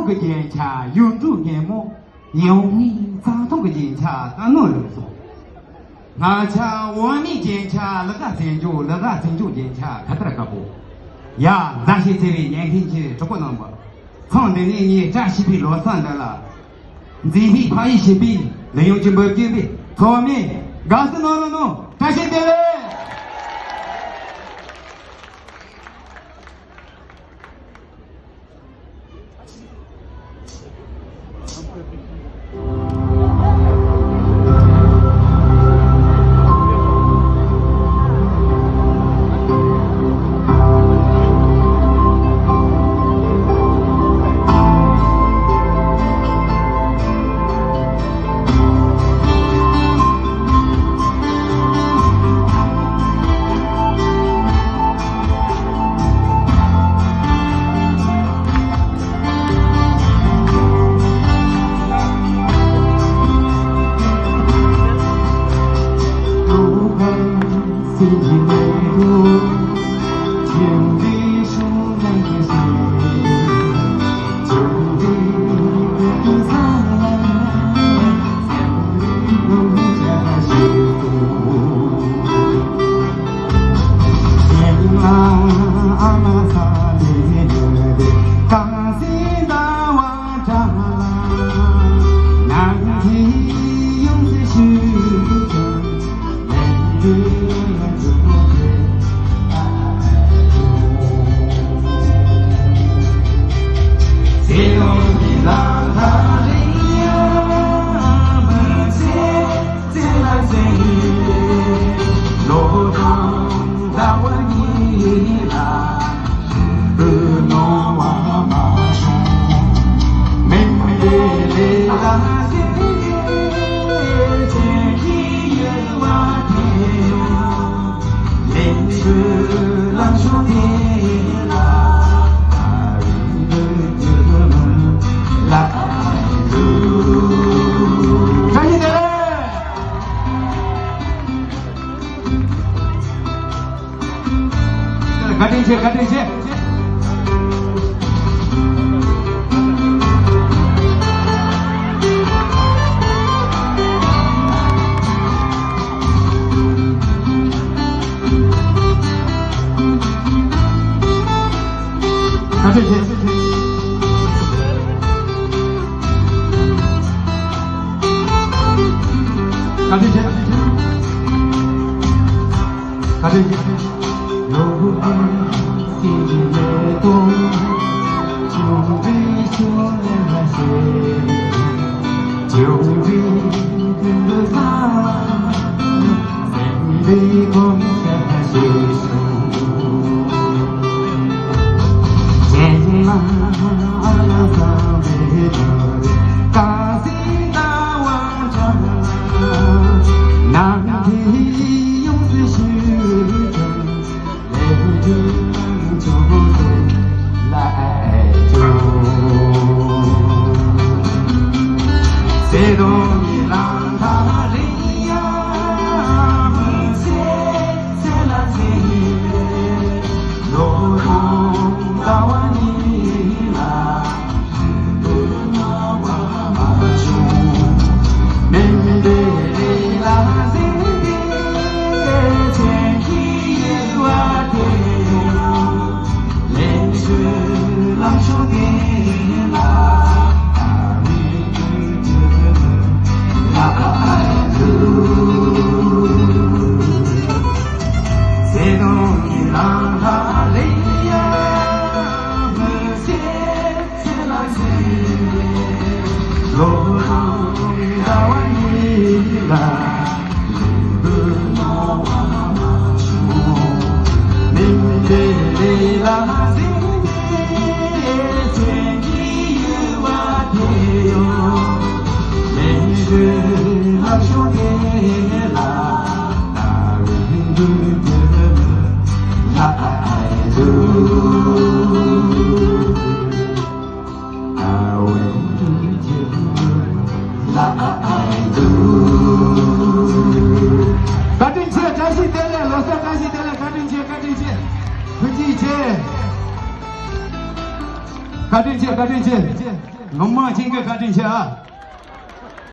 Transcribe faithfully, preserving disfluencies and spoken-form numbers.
གི་རྒྱན་ཆ་ཡུལ་འབྲུག་སྙེ་མོ། ཡང་ནི་རྩྭ་ཐང་གི་རྒྱན་ཆ་རྟ་ནོར་ལུག་སོགས། སྔགས་ཆ་དབང་མིའི་རྒྱན་ཆ་ལི་ཀ་བཙན་སྐྱོགས། ལི་ཀ་བཙན་སྐྱོགས་རྒྱན་ཆ་ཁ་དར་དཀར་པོ། ཡ། མཛའ་བཤེས་བརྩེ་བའི་ཉན་མཁན་གྱི་གྲོགས་པོ་རྣམ་པ། མཚམས་འདི་ནས་ངས་བཀྲ་ཤིས་པའི་ལོ་གསར་འདི་ལ། མཛེས་པའི་ཕ་ཡུལ་བྱེད་པའི་ལས་ཡོངས་ཀྱི་འབུལ་སྐྱོན་པའི་ཚོགས་མི་དགའ་བསུ་གནང་རོགས་གནང་། བཀྲ་ཤིས་བདེ་ལེགས། བཀའ་དྲིན་ཆེ། བཀའ་དྲིན་ཆེ། བཀའ་དྲིན་ཆེ། བཀའ་དྲིན་ཆེ། བཀའ་དྲིན་ཆེ། བཀའ་དྲིན་ཆེ། བཀྲ་ཤིས་བདེ་ལེགས། ལོ་གསར་བཀྲ་ཤིས་བདེ་ལེགས། བཀའ་དྲིན་ཆེ། བཀའ་དྲིན་ཆེ། ཐུགས་རྗེ་ཆེ། བཀའ་དྲིན་ཆེ། བཀའ་དྲིན་ཆེ། ངོ་མ་ཅིང་གི་བཀའ་དྲིན་ཆེ་ཨ།